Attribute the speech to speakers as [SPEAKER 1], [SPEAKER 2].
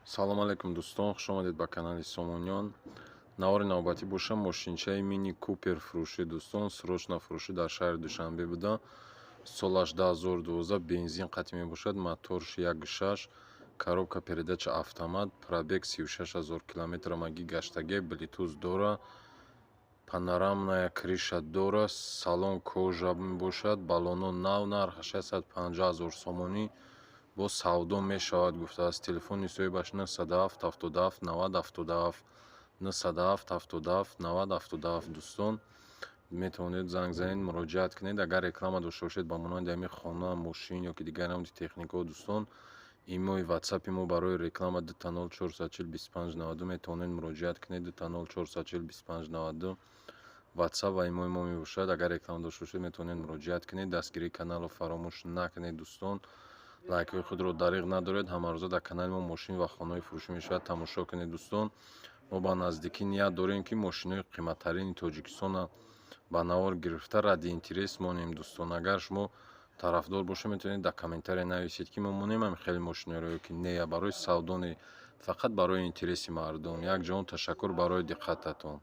[SPEAKER 1] Салом алейкум, дӯстон, хушомадед ба канали Сомониён. Навори навбатӣ боша, мошинчаи Мини Купер фурӯшӣ, дӯстон, срочно фурӯшӣ дар шаҳри Душанбе буда. Солаш 2012, бензин қатъӣ мебошад, моторш 1.6, коробка передача автомат, пробег 36 000 километр маги гаштагӣ, Bluetooth дора, панорамная крыша дора, салон кожа мебошад, баллоно нав, нархаш 650 000 сомонӣ, боз савдо мешавад, гуфтааст. Телефони соҳибаш 907 77 90 77, 907 77 90 77. Дӯстон, метавонед занг занед, муроҷиат кунед. Агар реклама дошта бошед, ба монанди ҳамин хона, мошин ё ки дигар намуди техникаҳо, дӯстон, имои ватсапи мо барои реклама 00 440 25 92, метавонед муроҷиат кунед. 00 440 25 92 ватсап ва имои мо мебошад. Агар реклама дошта бошед, метавонед муроҷиат кунед. Дастгирии каналро фаромӯш накунед, дӯстон, лайкҳои худро дариғ надоред. Ҳамарӯза дар канали мо мошин ва хонаҳои фурӯшӣ мешавад, тамошо кунед. Дӯстон, мо ба наздикӣ ният дорем, ки мошинҳои қиматтарини Тоҷикистонро ба навор гирифта, ради интерес монем. Дӯстон, агар шумо тарафдор бошед, метавонед дар комментария нависед, ки мо монем ҳамин хеле мошинҳоро ё ки не. Барои савдо не, фақат барои интереси мардум. Як ҷаҳон ташаккур барои диққататон.